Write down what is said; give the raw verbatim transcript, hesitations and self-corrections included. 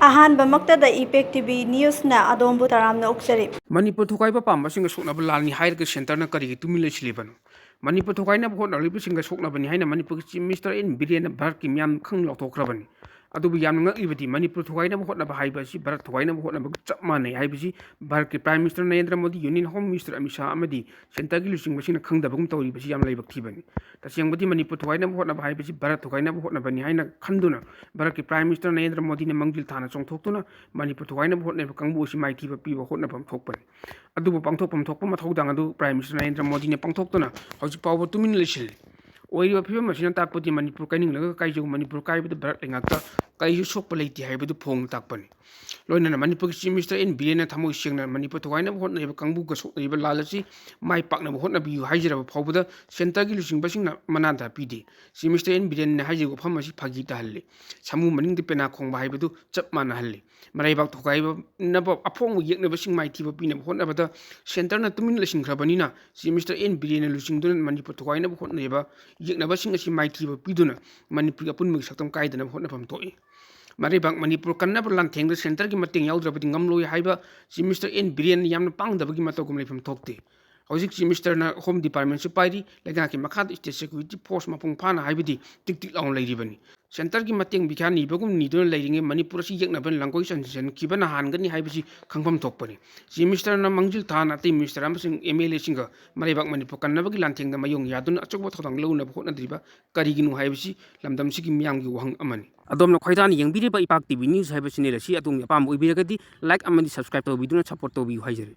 ꯑꯍꯥꯟꯕꯃꯛꯇꯗ ꯏꯄꯦꯛ TV ꯅ꯭ꯌꯨꯁꯅ ꯑꯗꯣꯝꯕꯨ ꯇꯔꯥꯝꯅ ꯑꯣꯛꯆꯔꯤ꯫ ꯃꯅꯤꯄꯨꯔ ꯊꯨꯒꯥꯏꯕ ꯄꯥꯝꯕꯁꯤꯡꯒ ꯁꯣꯛꯅꯕ ꯂꯥꯟꯅꯤ ꯍꯥꯏꯔꯒ ꯁꯦꯟꯇꯔꯅ ꯀꯔꯤꯒꯤ ꯇꯨꯃꯤꯟ ꯂꯩꯁꯤꯜꯂꯤꯕꯅꯣ? ꯃꯅꯤꯄꯨꯔ ꯊꯨꯒꯥꯏꯅꯕ ꯍꯣꯠꯅꯔꯤꯕꯁꯤꯡꯒ ꯁꯣꯛꯅꯕꯅꯤ ꯍꯥꯏꯅ ꯃꯅꯤꯄꯨꯔꯒꯤ ꯆꯤꯐ ꯃꯤꯅꯤꯁꯇꯔ ꯑꯦꯟ ꯕꯤꯔꯦꯟꯅ ꯚꯥꯔꯠꯀꯤ ꯃꯤꯌꯥꯝ ꯈꯪ ꯂꯥꯎꯊꯣꯛꯈ꯭ꯔꯕꯅꯤ꯫ ꯑꯗꯨꯕꯨ ꯌꯥꯝꯅ ꯉꯛꯂꯤꯕꯗꯤ ꯃꯅꯤꯄꯨꯔ ꯊꯨꯒꯥꯏꯅꯕ ꯍꯣꯠꯅꯕ ꯍꯥꯏꯕ ꯑꯁꯤ ꯚꯥꯔꯠ ꯊꯨꯒꯥꯏꯅꯕ ꯍꯣꯠꯅꯕꯒ ꯆꯞ ꯃꯥꯟꯅꯩ ꯍꯥꯏꯕꯁꯤ ꯚꯥꯔꯠꯀꯤ prime minister Narendra Modi, union home minister Amit Shah ꯑꯃꯗꯤ ꯁꯦꯟꯇꯔꯒꯤ ꯂꯨꯆꯤꯡꯕꯁꯤꯡꯅ ꯈꯪꯗꯕꯒꯨꯝ ꯇꯧꯔꯤꯕꯁꯤ ꯌꯥꯝ ꯂꯥꯏꯕꯛ ꯊꯤꯕꯅꯤ꯫ ꯇꯁꯦꯡꯕꯗꯤ ꯃꯅꯤꯄꯨꯔ ꯊꯨꯒꯥꯏꯅꯕ ꯍꯣꯠꯅꯕ ꯍꯥꯏꯕꯁꯤ ꯚꯥꯔꯠ ꯊꯨꯒꯥꯏꯅꯕ ꯍꯣꯠꯅꯕꯅꯤ ꯍꯥꯏꯅ ꯈꯟꯗꯨꯅ ꯚꯥꯔꯠꯀꯤ ꯄ꯭ꯔꯥꯏꯝ ꯃꯤꯅꯤꯁꯇꯔ ꯅꯔꯦꯟꯗ꯭ꯔ ꯃꯣꯗꯤꯅ ꯃꯥꯡꯖꯤꯜ ꯊꯥꯅ ꯆꯣꯡꯊꯣꯛꯇꯨꯅ ꯃꯅꯤꯄꯨꯔ ꯊꯨꯒꯥꯏꯅꯕ ꯍꯣꯠꯅꯔꯤꯕ ꯀꯥꯡꯕꯨ ꯑꯁꯤ ꯃꯥꯏꯊꯤꯕ ꯄꯤꯕ ꯍꯣꯠꯅꯐꯝ ꯊꯣꯛꯄꯅꯤ꯫ ꯑꯗꯨꯕꯨ ꯄꯥꯡꯊꯣꯛꯐꯝ ꯊꯣꯛꯄ ꯃꯊꯧꯗꯥꯡ ꯑꯗꯨ ꯄ꯭ꯔꯥꯏꯝ ꯃꯤꯅꯤꯁꯇꯔ ꯅꯔꯦꯟꯗ꯭ꯔ ꯃꯣꯗꯤꯅ ꯄꯥꯡꯊꯣꯛꯇꯨꯅ ꯍꯧꯖꯤꯛ ꯐꯥꯎꯕ ꯇꯨꯃꯤꯟꯅ ꯂꯩꯁꯤꯜꯂꯤ꯫ ꯑꯣꯏꯔꯤꯕ ꯐꯤꯕꯝ ꯑꯁꯤꯅ ꯇꯥꯛꯄꯗꯤ ꯃꯅꯤꯄꯨꯔ ꯀꯥꯏꯅꯤꯡꯂꯒ ꯀꯥꯏꯖꯧ, ꯃꯅꯤꯄꯨꯔ ꯀꯥꯏꯕꯗ ꯚꯥꯔꯠ ꯂꯩꯉꯥꯛꯇ ꯀꯔꯤꯁꯨ ꯁꯣꯛꯄ ꯂꯩꯇꯦ ꯍꯥꯏꯕꯗꯨ ꯐꯣꯡꯅ ꯇꯥꯛꯄꯅꯤ꯫ ꯂꯣꯏꯅꯅ ꯃꯅꯤꯄꯨꯔꯒꯤ ꯆꯤꯐ ꯃꯤꯅꯤꯁꯇꯔ ꯑꯦꯟ ꯕꯤꯔꯦꯟꯅ ꯊꯃꯣꯏ ꯁꯦꯡꯅ ꯃꯅꯤꯄꯨꯔ ꯊꯨꯒꯥꯏꯅꯕ ꯍꯣꯠꯅꯔꯤꯕ ꯀꯥꯡꯕꯨꯒ ꯁꯣꯛꯅꯔꯤꯕ ꯂꯥꯜ ꯑꯁꯤ ꯃꯥꯏ ꯄꯥꯛꯅꯕ ꯍꯣꯠꯅꯕꯤꯌꯨ ꯍꯥꯏꯖꯔꯕ ꯐꯥꯎꯕꯗ ꯁꯦꯟꯇꯔꯒꯤ ꯂꯨꯆꯤꯡꯕꯁꯤꯡꯅ ꯃꯅꯥ ꯇꯥꯛꯄꯤꯗꯦ꯫ ꯆꯤꯐ ꯃꯤꯅꯤꯁꯇꯔ ꯑꯦꯟ ꯕꯤꯔꯦꯟꯅ ꯍꯥꯏꯖꯔꯤꯕ ꯋꯥꯐꯝ ꯑꯁꯤ ꯐꯥꯒꯤ ꯇꯥꯍꯜꯂꯤ꯫ ꯁꯥꯃꯨ ꯃꯅꯤꯡꯗ ꯄꯦꯅꯥ ꯈꯣꯡꯕ ꯍꯥꯏꯕꯗꯨ ꯆꯞ ꯃꯥꯟꯅꯍꯜꯂꯤ꯫ ꯃꯔꯩꯕꯥꯛ ꯊꯨꯒꯥꯏꯅꯕ ꯑꯐꯣꯡꯕ ꯌꯦꯛꯅꯕꯁꯤꯡ ꯃꯥꯏꯊꯤꯕ ꯄꯤꯅꯕ ꯍꯣꯠꯅꯕꯗ ꯁꯦꯟꯇꯔꯅ ꯇꯨꯃꯤꯟ ꯂꯩꯁꯤꯟꯈ꯭ꯔꯕꯅꯤꯅ ꯆꯤꯐ ꯃꯤꯅꯤꯁꯇꯔ ꯑꯦꯟ ꯕꯤꯔꯦꯟꯅ ꯂꯨꯆꯤꯡꯗꯨꯅ ꯃꯅꯤꯄꯨꯔ ꯊꯨꯒꯥꯏꯅꯕ ꯍꯣꯠꯅꯔꯤꯕ ꯌꯦꯛꯅꯕꯁꯤꯡ ꯑꯁꯤ ꯃꯥꯏꯊꯤꯕ ꯄꯤꯗꯨꯅ ꯃꯅꯤꯄꯨꯔꯒꯤ ꯑꯄꯨꯟꯕꯒꯤ ꯁꯛꯇꯝ ꯀꯥꯏꯗꯅꯕ ꯍꯣꯠꯅꯐꯝ ꯊꯣꯛꯏ꯫ ꯃꯔꯩꯕꯥꯛ ꯃꯅꯤꯄꯨꯔ ꯀꯟꯅꯕ ꯂꯥꯟꯊꯦꯡꯗ ꯁꯦꯟꯇꯔꯒꯤ ꯃꯇꯦꯡ ꯌꯥꯎꯗ꯭ꯔꯕꯗꯤ ꯉꯝꯂꯣꯏ ꯍꯥꯏꯕ ꯆꯤꯐ ꯃꯤꯅꯤꯁꯇꯔ ꯑꯦꯟ ꯕꯤꯔꯦꯟꯅ ꯌꯥꯝꯅ ꯄꯥꯡꯗꯕꯒꯤ ꯃꯇꯧꯒꯨꯝ ꯂꯩꯐꯝ ꯊꯣꯛꯇꯦ꯫ ꯍꯧꯖꯤꯛ ꯆꯤꯐ ꯃꯤꯅꯤꯁꯇꯔꯅ ꯍꯣꯝ ꯗꯤꯄꯥꯔꯠꯃꯦꯟꯁꯨ ꯄꯥꯏꯔꯤ, ꯂꯩꯉꯥꯛꯀꯤ ꯃꯈꯥꯗ ꯁ꯭ꯇꯦꯠ ꯁꯦꯀ꯭ꯌꯨꯔꯤꯇꯤ ꯐꯣꯔꯁ ꯃꯄꯨꯡ ꯐꯥꯅ ꯍꯥꯏꯕꯗꯤ ꯇꯤꯛ ꯇꯤꯛ ꯂꯥꯎꯅ ꯂꯩꯔꯤꯕꯅꯤ꯫ ꯁꯦꯟꯇꯔꯒꯤ ꯃꯇꯦꯡ ꯚꯤꯈ꯭ꯌꯥ ꯅꯤꯕꯒꯨꯝ ꯅꯤꯗꯨꯅ ꯂꯩꯔꯤꯉꯩ ꯃꯅꯤꯄꯨꯔ ꯑꯁꯤ ꯌꯦꯛꯅꯕ ꯂꯥꯡꯒꯣꯏ ꯆꯟꯁꯤꯟꯈꯤꯕꯅ ꯍꯥꯟꯒꯅꯤ ꯍꯥꯏꯕꯁꯤ ꯈꯪꯐꯝ ꯊꯣꯛꯄꯅꯤ꯫ ꯆꯤꯐ ꯃꯤꯅꯤꯁꯇꯔꯅ ꯃꯥꯡꯖꯤꯜ ꯊꯥꯅ ꯑꯇꯩ ꯃꯤꯅꯤꯁꯇꯔ ꯑꯃꯁꯨꯡ ꯑꯦꯝ ꯑꯦꯜ ꯑꯦꯁꯤꯡꯒ ꯃꯔꯩꯕꯥꯛ ꯃꯅꯤꯄꯨꯔ ꯀꯟꯅꯕꯒꯤ ꯂꯥꯟꯊꯦꯡꯗ ꯃꯥꯌꯣꯡ ꯌꯥꯗꯨꯅ ꯑꯆꯧꯕ ꯊꯧꯗꯥꯡ ꯂꯧꯅꯕ ꯍꯣꯠꯅꯗ꯭ꯔꯤꯕ ꯀꯔꯤꯒꯤꯅꯣ ꯍꯥꯏꯕꯁꯤ ꯂꯝꯗꯝꯁꯤꯒꯤ ꯃꯤꯌꯥꯝꯒꯤ ꯋꯥꯍꯪ ꯑꯃꯅꯤ꯫ ꯑꯗꯣꯝꯅ ꯈꯣꯏꯗꯥꯅ ꯌꯦꯡꯕꯤꯔꯤꯕ ꯏꯄꯥꯛ ꯇꯤꯚꯤ ꯅ꯭ꯌꯨꯁ ꯍꯥꯏꯕ ꯆꯦꯅꯦꯜ ꯑꯁꯤ ꯑꯗꯣꯝꯒꯤ ꯑꯄꯥꯝꯕ ꯑꯣꯏꯕꯤꯔꯒꯗꯤ ꯂꯥꯏꯛ ꯑꯃꯗꯤ ꯁꯕꯁꯀ꯭ꯔꯥꯏꯕ ꯇꯧꯕꯤꯗꯨꯅ ꯁꯄꯣꯔꯠ ꯇꯧꯕꯤꯌꯨ ꯍꯥꯏꯖꯔꯤ꯫